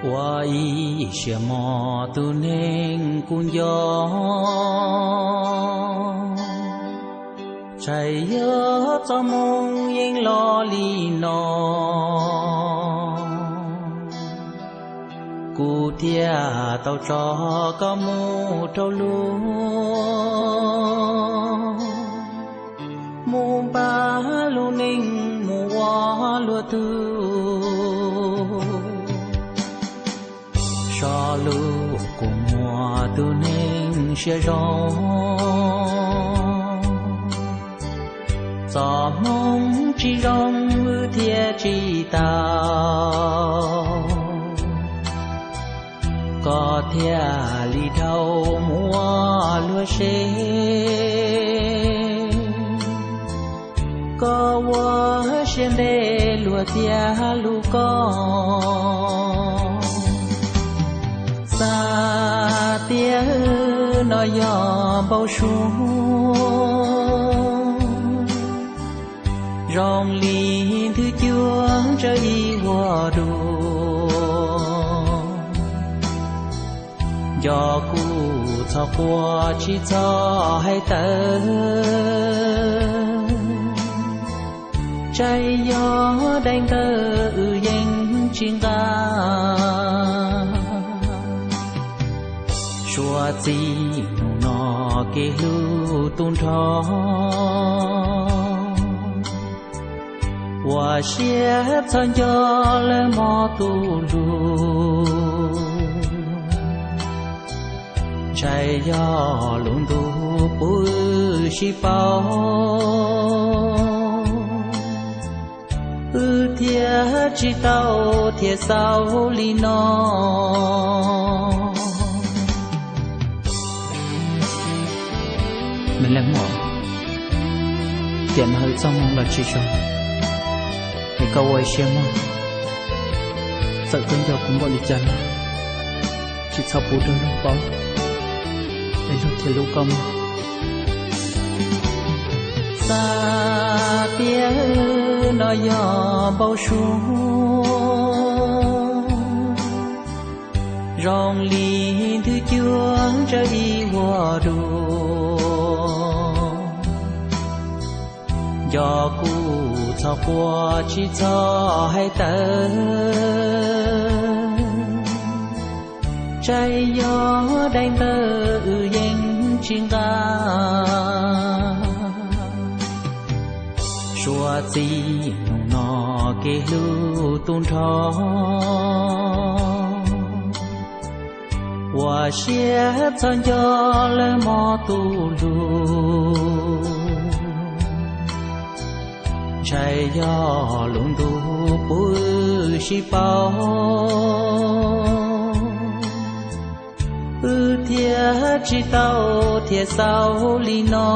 Ua ib siab mog tus neeg kuv nco, txhais yog txoj moo yeej los li no, kuv thiaj tau tso koj mus rau lub mus npaj lub neej mus ua luag tug. So lub kua muag tus neeg siab zoo, txoj hmoov tsis zoo wb thiaj tsis tau, koj thiaj li dhau mus ua luag seb, koj ua siab ntev luag thiaj hlub koj. Xav tias no yog npau suab, zoo li nthwv cuab ntsawv ib vuag dua. Nco kuv txhob quaj tsis txhob hais tawv, tsaim yog daim ntawv wb yeej tsis nqa. Suav txij hnub no kev hlub tu nrho, ua siab txhob nco lawv mog tus hlub. Ntshai yog lub ntuj puv wb sib pauv, wb thiaj tsis tau thiaj xaus li no. Me leej muam, tiam no wb txoj hmoo los tsis zoo, es koj ua ib siab mog, txawm koj nco kuv npaum li cas los tsis txhob pub rau luag paub, es luag thiaj hlub koj mog. Xav tias no yog npau suab, zoo li nthwv cuab ntsawv ib vuag dua. Nco kuv txhob quaj tsis txhob hais tawv, tsaim yog daim ntawv wb yeej tsis nqa. Suav txij hnub no kev hlub tu nrho, ua siab txhob nco lawv mog tus hlub. Ntshai yog lub ntuj puv wb sib pauv, wb thiaj tsis tau thiaj xaus li no.